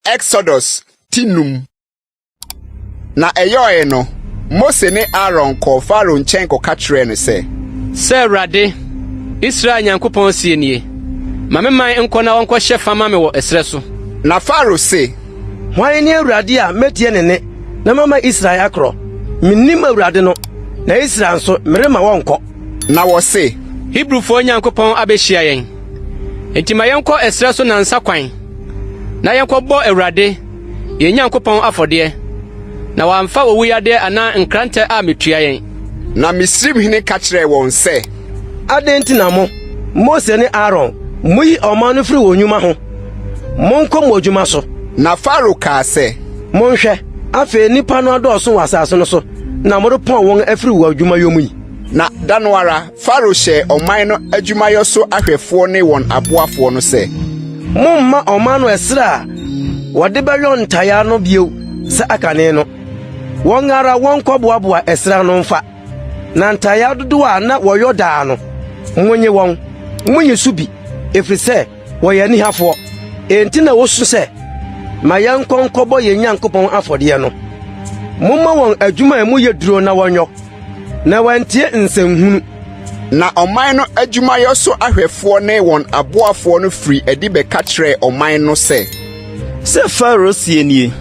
Exodus ti num. Na ɛyɔe no, Mose ne Aaron kɔɔ Farao nkyɛn kɔka kyerɛɛ no sɛ, Sɛ Awurade, Israel Nyankopɔn seɛ nie, Ma me man nkɔ na wɔnkɔhyɛ fa mma me wɔ ɛserɛ so. Na Farao se, Hwan ne Awurade a metie ne nne na mama Israel akorɔ? Minnim Awurade no, na Israel nso, meremma wɔnkɔ. Na wɔse, Hebrifoɔ Nyankopɔn abehyia yɛn. Enti ma yɛnkɔ ɛserɛ so nnansa kwan, na yɛnkɔbɔ Awurade, yɛn Nyankopɔn afɔdeɛ, na wamfa owuyadeɛ anaa nkrantɛ ammetua yɛn. Na Misraimhene ka kyerɛɛ wɔn sɛ, Adɛn nti na mo, Mose ne Aaron, muyi ɔman no firi wɔn nnwuma ho? Monkɔ mo adwuma so! Na Farao kaa sɛ, Monhwɛ, afei nnipa no adɔɔso wɔ asase no so, na morepɔn wɔn afiri wɔn adwumayɔ mu yi. Na da no ara Farao hyɛɛ ɔman no adwumayɛ so ahwɛfoɔ ne wɔn aboafoɔ no sɛ. Mommma ɔman no ɛserɛ a wɔde bɛyɔ ntayaa no bio sɛ akane no. Wɔn ara wɔnkɔboaboa ɛserɛ ano mfa. Na ntayaa dodoɔ a na wɔyɔ daa no, monnye wɔn, munnye so bi, ɛfiri sɛ wɔyɛ anihafoɔ. Enti na wosu sɛ, 'Ma yɛnkɔ nkɔbɔ yɛn Nyankopɔn afɔdeɛ no. Momma wɔn adwuma a emu yɛ duro na wɔnyɔ. Na wɔantie nsɛnhunu. Na ɔman no adwumayɛ so ahwɛfoɔ ne wɔn aboafoɔ no firii adi bɛka kyerɛɛ ɔman no sɛ. Sɛ Farao seɛ nie,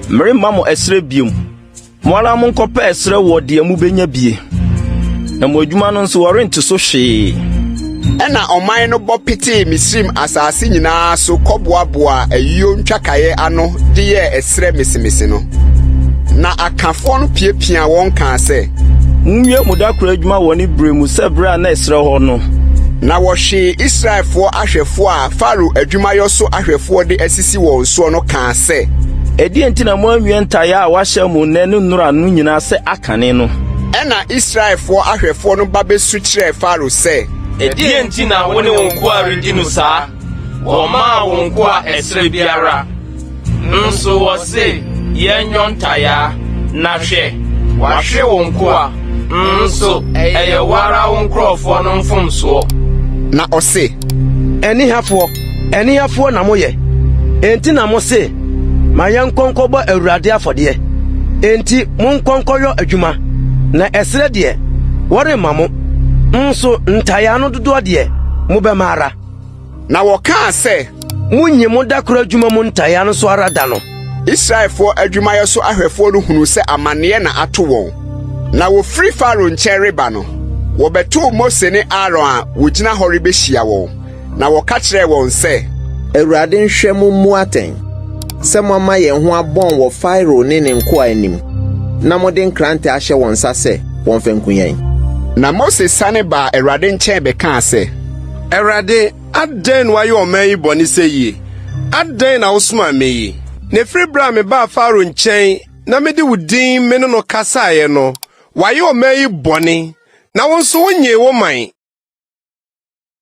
'Meremma mo ɛserɛ bio. Mo ara monkɔpɛ ɛserɛ wɔ deɛ mobɛnya bie, na mo adwuma no nso wɔrente so hwee. Ɛnna ɔman no bɔ petee Misraim asase nyinaa so kɔboaboaa ayuo ntwakaeɛ ano de yɛɛ ɛserɛ mesemese no. Na akafoɔ no piapiaa wɔn kaa sɛ. Monwie mo da koro adwuma wɔ ne berɛ mu sɛ berɛ a na ɛserɛ hɔ no. Na wɔhwee Israelfoɔ ahwɛfoɔ a Farao adwumayɔ so ahwɛfoɔ de asisi wɔn soɔ no kaa sɛ. Ɛdeɛn nti na moanwie ntayaa a wɔahyɛ mo nnɛ ne nnora no nyinaa sɛ akane no? Ɛnna Israelfoɔ ahwɛfoɔ no ba bɛsu kyerɛɛ Farao sɛ. Ɛdeɛn nti na wo ne wo nkoa redi no saa? Wɔmmaa wo nkoa ɛserɛ biara. Nso wɔse, Yɛnyɔ ntayaa, na hwɛ, wɔahwe wo nkoa, nso ɛyɛ wo ara wo nkurɔfoɔ no mfomsoɔ. Na ɔse. Anihafoɔ, anihafoɔ na moyɛ, enti na mose, 'Ma yɛnkɔ nkɔbɔ Awurade afɔdeɛ. Enti monkɔ nkɔyɔ adwuma, na ɛserɛ deɛ, wɔremma mo, nso ntayaa no dodoɔ deɛ, mobɛma ara. Na wɔkaa sɛ. Munnye mo da koro adwuma mu ntayaa no so ara da no. Israelfoɔ adwumayɛ so ahwɛfoɔ no hunuu sɛ amanneɛ na ato wɔn. Na wɔfiri Farao nkyɛn reba no, wɔbɛtoo Mose ne Aaron a wɔgyina hɔ rebɛhyia wɔn, na wɔka kyerɛɛ wɔn sɛ. Awurade nhwɛ mo mmu atɛn, sɛ moama yɛn ho abɔn wɔ Farao ne ne nkoa anim, na mode nkrantɛ ahyɛ wɔn nsa sɛ wɔmfa nku yɛn. Na Mose sane baa Awurade nkyɛn bɛkaa sɛ. Awurade, adɛn na woayɛ ɔman yi bɔne seyie? Adɛn na wosomaa me yi? Na ɛfiri berɛ a mebaa Farao nkyɛn na mede wo din me ne no kasaeɛ no, wayɛ ɔman yi bɔne, na wo nso wonnyee wo man.